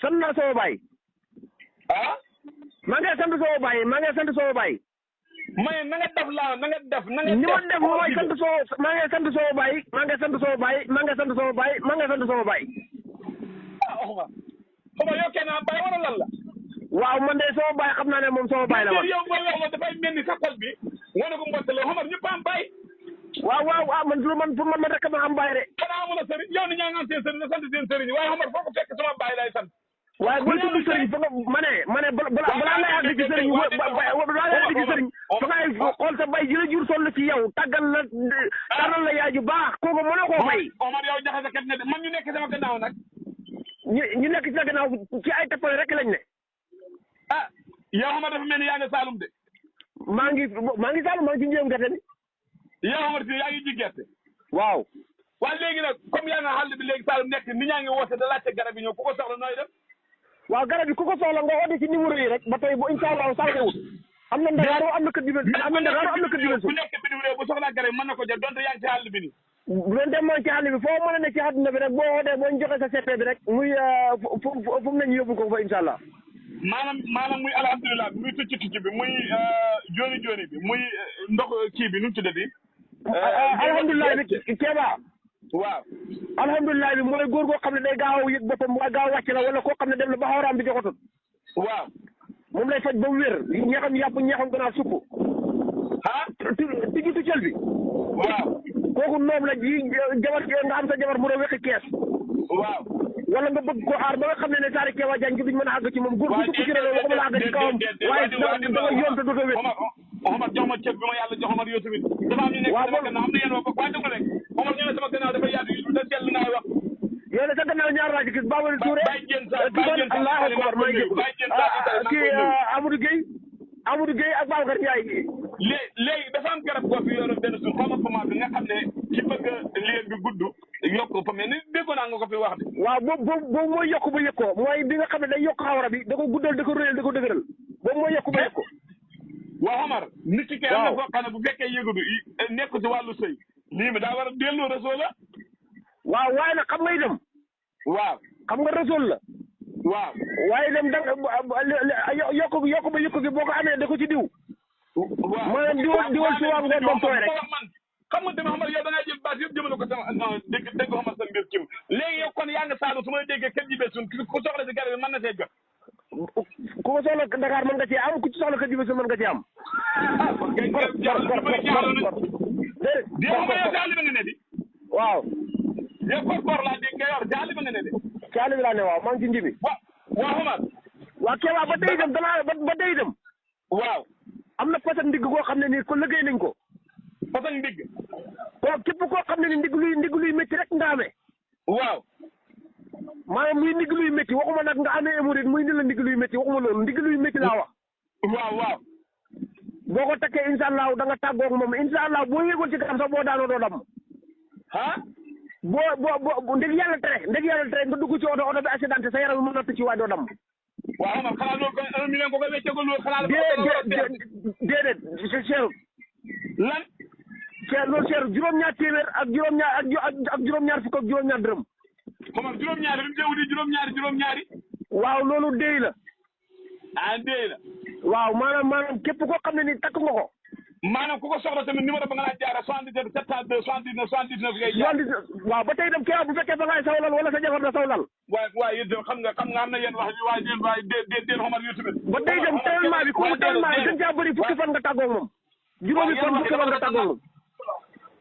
sant naa sama baay. ah. maa ngi sant sama baay maa ngi sant sama baay. mais na nga def laa na nga def. na nga ni ma def mooy sant soo maa ngi sant sama baay maa ngi sant sama baay maa ngi sant sama baay maa ngi sant sama baay. ah Omar Omar yow kenn baay wala lan la. waaw man de sama baay xam naa ne moom sama baay la man. yow booy wax ma dafay mel ni sa xol bi wane ko mbottale Omar ñëpp am baay. waaw man pour man rek ma am baay de. xanaa amul sëriñ yow ni ñaa ngi am seen sëriñ la sant seen sëriñ waaye Omar foo ko fekk sama baay lay sant. waaye boo tudd sëriñ fa nga ma ne balaa lay àgg ci sëriñ balaa lay àgg ci sëriñ fa ngay xool sa bay ji la jur sol ci yow tàggal la tàggal la yaay ju baax kooku mënoo koo fay. Omar yow jaxase kat nga de man ñu nekk sama gannaaw nag. ñu nekk ci sa gannaaw ci ay tappale rek lañ ne. ah yow Omar dafa mel ni yaa ngi Saalum de. maa ngi Saalum maa ngi ci njëriñ gerte bi. yow Omar si yaa ngi ji gerte. waaw. waaye léegi nag comme yaa nga xàll bi léegi Saalum nekk nit ñaa ngi woote da laajte garab yi ñëw ku ko soxla nooy def. waaw garab yi ku ko soxla nga woote ci numéro yi rek ba tey bu incha allah sànqewul am na Ndakaaru am na kër dimension bu nekk bitim réew bu soxlaa garab yi mën na ko jël donte yaa ngi ci àll bi nii. bu leen dem mooy ci àll bi foo mën a ne ci àdduna bi rek boo wootee boo ñu joxe sa CP bi rek muy fu mu ne ñu yóbbu ko fa incha allah. maanaam muy alhamdulilah muy tucc bi muy jooni bi muy ndox kii bi nu mu tuddati. alhamdulilah bi Kéba. waaw. alhamdulilah bi mooy góor goo xam ne day gaaw a yëg boppam waaye gaaw a wàcc la wala koo xam ne dem na ba xawraam bi joxatul. waaw. moom lay faj ba mu wér ñeexam yàpp ñeexam gannaaw sukk. ah. tigi tuccal bi. waaw. kooku noom la ji jabar nga am sa jabar mu doon wekk kees. waaw. wala nga bëgg ko aar ba nga xam ne saari Kéba Diagne gi duñ mën a àgg ci moom góor gu sukk ci réew waxuma la àgg ci kawam waaye da nga yoon te dootoo wét. Omar jox ma ceeb bi ma yàlla jox Omar yow tamit dafa am ñu nekk sama gannaaw am na yéen waa déglu rek Omar ñu ne sama gannaaw dafa yaatu yu da sell ngay wax. yow ne sa gannaaw ñaar laa ci gis Babal Touré Allahu akbar mooy kii Amadou Gueye ak Babacar Ndiaye. léegi dafa am garab goo fi yoroon benn suuf xaw ma comment bi nga xam ne ci bëgg lien bi gudd yokk fa mais ni déggoon naa nga ko fi wax de. waaw boobu mooy yokk ba yëg ko mooy bi nga xam ne day yokk xawra bi da ko guddal da ko rëyal da ko dëgëral boobu mooy yokk ba yëg ko. waaw Omar nit ki kay am na foo xam ne bu fekkee yëgadu nekk ci wàllu sëy lii mi daa war a delloo réseau la. waaw waaye nag xam nga itam. waaw xam nga réseau la. waaw waaye itam da yokk ba yëg ko gi boo ko amee da ko ci diw. waaw maanaam diwal si waaw ngoon ba mu tooy rek. xam nga dama Omar yow da ngaa jël baat yëpp jëmale ko sama non dégg Omar sa mbir kiw léegi yow kon yaa nga Saalum su ma déggee kër ji beesun ku soxla si garab yi mën na see jot. ku ko soxla Dakar mën nga cee am ku ci soxla kër ji beesun mën nga cee am. waaw. yow kor laa dégg nga yor jaali ba nga ne de. jaali bi laa ne waaw maa ngi ci njibi. waaw Omar. waaw Kéba ba tey itam ba tey itam. waaw. am na façon ndigg goo xam ne nii ko liggéey nañ ko. façon ndigg. képp koo xam ne ni ndigg luy métti rek nga amee. waaw. maanaam muy ndigg luy métti waxuma nag nga amee hémorroïde muy ni la ndigg luy métti waxuma loolu ndigg luy métti laa wax. waaw. boo ko takkee incha allah da nga tàggoo ak moom incha allah boo yéegoon ci kanam sax boo daanoo doo damm. ah. boo ndeg yàlla tere nga dugg ci oto bi accidenté sa yaram mën na ci waaye doo damm. waaw Omar xanaa loolu kon 1 million ko koy weccee ko loolu xanaa. déedéet c'est cher. lan. cher loolu cher juróom-ñaar téeméer ak juróom-ñaar fukk ak juróom-ñaar dërëm. Omar juróom-ñaari lu mu wuti juróom-ñaari. waaw loolu déy la. ah déy la. waaw maanaam képp koo xam ne ni takk nga ko. maanaam ku ko soxla tamit numéro ba nga laa jaara 77 702 79 ngay jaar. waaw ba tey itam Kéba bu fekkee ba ngay sawlal wala sa jabar na sawlal. waaye yéen xam nga am na yéen wax waaye déet Omar yow tamit. ba tey itam tellement bi comme tellement bi dañ caa bëri fukki fan nga tàggoo moom. juróomi fan fukki fan nga tàggoo moom.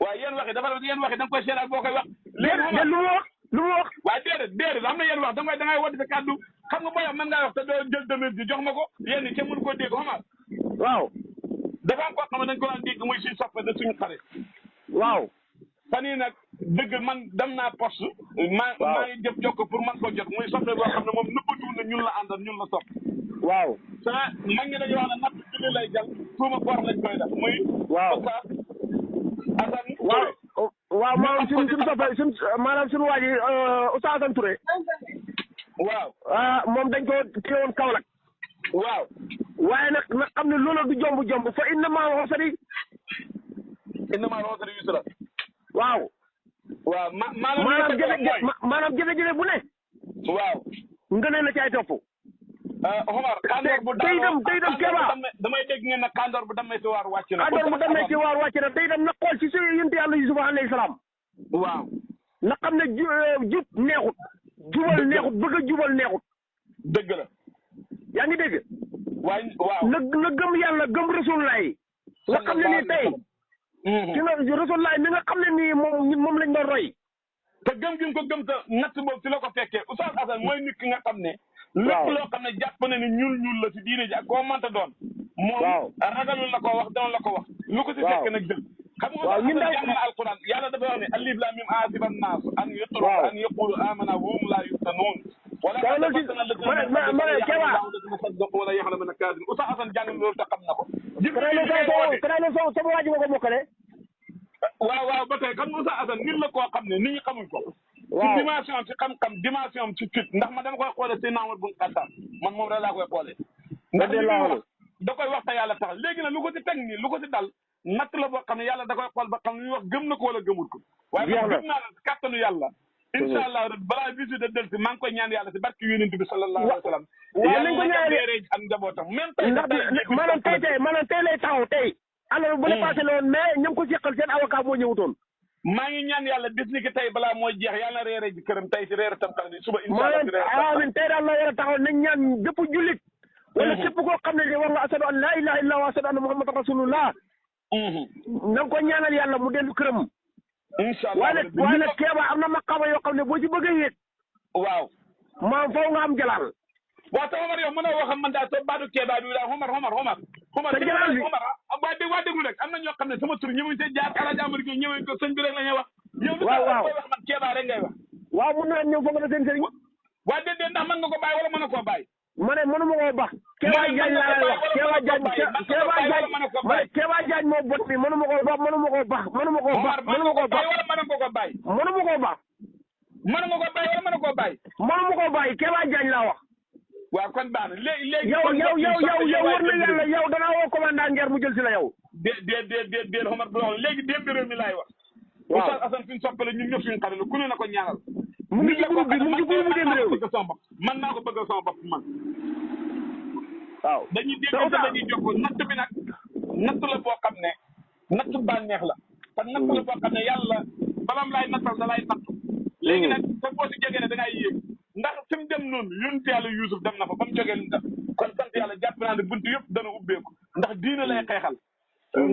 waaw yéen waxi dafa yéen waxi da nga koy seeraat boo koy wax. léegi lu mu wax. waaye déedéet am na yéen wax da ngay woote sa kàddu xam nga booy wax mën ngaa wax te doo jël demir ji jox ma ko yéen ni kenn mënu koo dégg Omar. waaw. dafa am koo xam ne dañ ko daan dégg muy suñu soppe de suñu xarit. waaw. fan yii nag dëgg man dem naa poste. maa ngi jëf jokk pour man ko jot muy soppe boo xam ne moom nëbbatuwul ne ñun la àndal ñun la sopp. waaw. te mag ñi dañuy wax ne natt julli lay jàll tuuma koor lañ koy def muy. waaw Assane. waaw maanaam suñu soppe maanaam suñu waa ji Oustaz Assane Touré. waaw. moom dañ ko teewoon Kaolack. waaw. waaye nag xam ne loola du jomb fa inna maa usri yusra. waaw. waaw maanaam jafe-jafe bu ne. waaw. ngëneel la caay topp. Omar kandoor bu tey itam Keba damay dégg ngeen ne kandoor bu demee ci waar wàcc na. kandoor bu demee ci waar wàcc na tey itam na xool ci si yonent yàlla Yuusufa alayhi salaam. waaw. na xam ne jub neexut. jubal neexut bëgg a jubal neexut. dëgg la. yaa ngi dégg. waaw. na gëm yàlla gëm Rasulullah. nga xam ne nii tey. ci nga Rasulullah mi nga xam ne nii moom lañ doon roy. te gëm gi ko gëm te natt boobu si la ko fekkee Oustaz Assane mooy nit ki nga xam ne. lépp loo xam ne jàpp na ne ñuul la si diine ji ak koo mënta doon. moom ragalul la ko wax dana la ko wax. lu ko si fekk nag jël. xam nga ñun daal jàng na alquran yàlla dafa wax ne alif lam mim ahasiba an-naas an yutraku an yaqulu amanna wa hum laa yuftanuun. wala wala yaxlamuna kaadibin Oustaz Assane jàng loolu te xam na ko. sama waa ji nga ko mokkale. waaw ba tey xam nga Oustaz Assane nit la koo xam ne nit ñi xamuñ ko. ci dimension ci xam-xam dimension ci fit ndax man dama koy xoolee si Naamad bun Xattaab man moom rek laa koy xoolee. ndax da koy wax te yàlla tax léegi nag lu ko si teg nii lu ko si dal natt la boo xam ne yàlla da koy xool ba xam ne ñuy wax gëm na ko wala gëmul ko. waaye man gëm naa la si kàttanu yàlla. incha allah balaa bisu de delsi maa ngi koy ñaan yàlla si barke yonent bi sallallahu alayhi wa sallam. waaw nañ ko ñaanal ak njabootam même tey maanaam tey lay taxaw tey. alors bu la passé la woon mais ñoom ko seqal seen avocat moo ñëwutoon. maa ngi ñaan yàlla bis ni ki tey balaa mooy jeex yàlla na reere ji këram tey si reere tam xarit suba incha allah amiin tey daal la war a taxaw nañ ñaan bépp jullit wala képp koo xam ne war nga asadu an laa ilaha illa wa asadu anna muhammadan rasulullah na nga ko ñaanal yàlla mu dellu këram incha allah waaye nag Keba am na maqaama yoo xam ne boo ci bëgg a yéeg waaw maam faw nga am jalaal waaw te Omar yow mën a wax man daal sa baatu Keba bi daal Omar sa jalaal bi waa déglu rek am na ñoo xam ne sama tur ñëwuñ te jaar ala jàmbur gi ñëwuñ ko sëñ bi rek la ñuy wax yow lu tax wax man Keba rek ngay wax waaw mun naa ñëw foog na seen sëriñ waa déedéet ndax mën nga ko bàyyi wala mën na koo bàyyi ma ne mënu ma koo baax Keba Diagne laa lay wax Keba Diagne moo bot bi mënu ma koo baax mënu ma koo baax mënu ma koo baax mënu ma koo bàyyi wala mën nga ko bàyyi mënu ma koo baax mën nga ko bàyyi wala mën na koo bàyyi mënu ma koo bàyyi Keba Diagne laa wax waaw kon baax na léegi yow war na yàlla yow danaa woo commandant Nguer mu jël si la yow déet Omar bu wax léegi démb réew mi laay wax Oustaz Assane suñu soppale ñun ñëpp suñu xarit la ku ne na ko ñaanal mu ngi ci groupe bi mu ngi ci groupe bi démb réew mi man naa ko bëggal sama bopp man waaw dañuy déggante dañuy jokkoo natt bi nag natt la boo xam ne natt bànneex la te natt la boo xam ne yàlla balam laay nattal da laay natt léegi nag te boo si jógee ne da ngay yéeg ndax fi mu dem noonu yonent yàlla Yuusuf dem na fa ba mu jógee lu mu def kon sant yàlla jàpp naa ne buntu yëpp dana ubbeeku ndax diine lay xeexal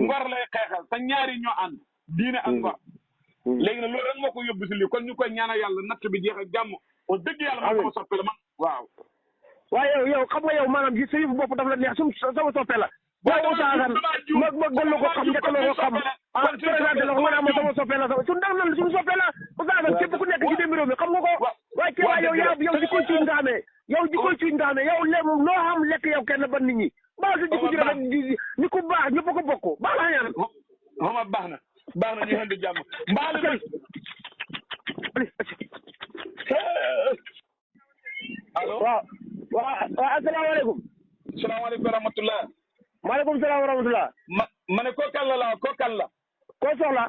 ngor lay xeexal te ñaari ñoo ànd diine ak ngor léegi nag loolu rek moo ko yóbbu si lii kon ñu koy ñaanal yàlla natt bi jeex ak jàmm o dëgg yàlla man sama soppe la man waaw waaye yow xam nga yow maanaam gi sa yëfu bopp daf la neex sama soppe la waaw Oustaz Assane ma gën la ko xam njëkk la ko xam présenté la ko nga ne sama soppe la suñu soppe la Oustaz Assane képp ku nekk ci dem réew mi xam nga ko waaye kii waaye yow jikkoy cuuñ nga xamee yow loo xam lekk yow kenn ba nit ñi baax sa jikko ji rafet ni ku baax ñëpp ko bokk baax la ñaan xama baax na ñu xënd jàmm mbaali allo waaw asalaamaaleykum salaamaaleykum wa rahmatullah maaleykum salaam wa rahmatullah ma ne koo kan la koo soxla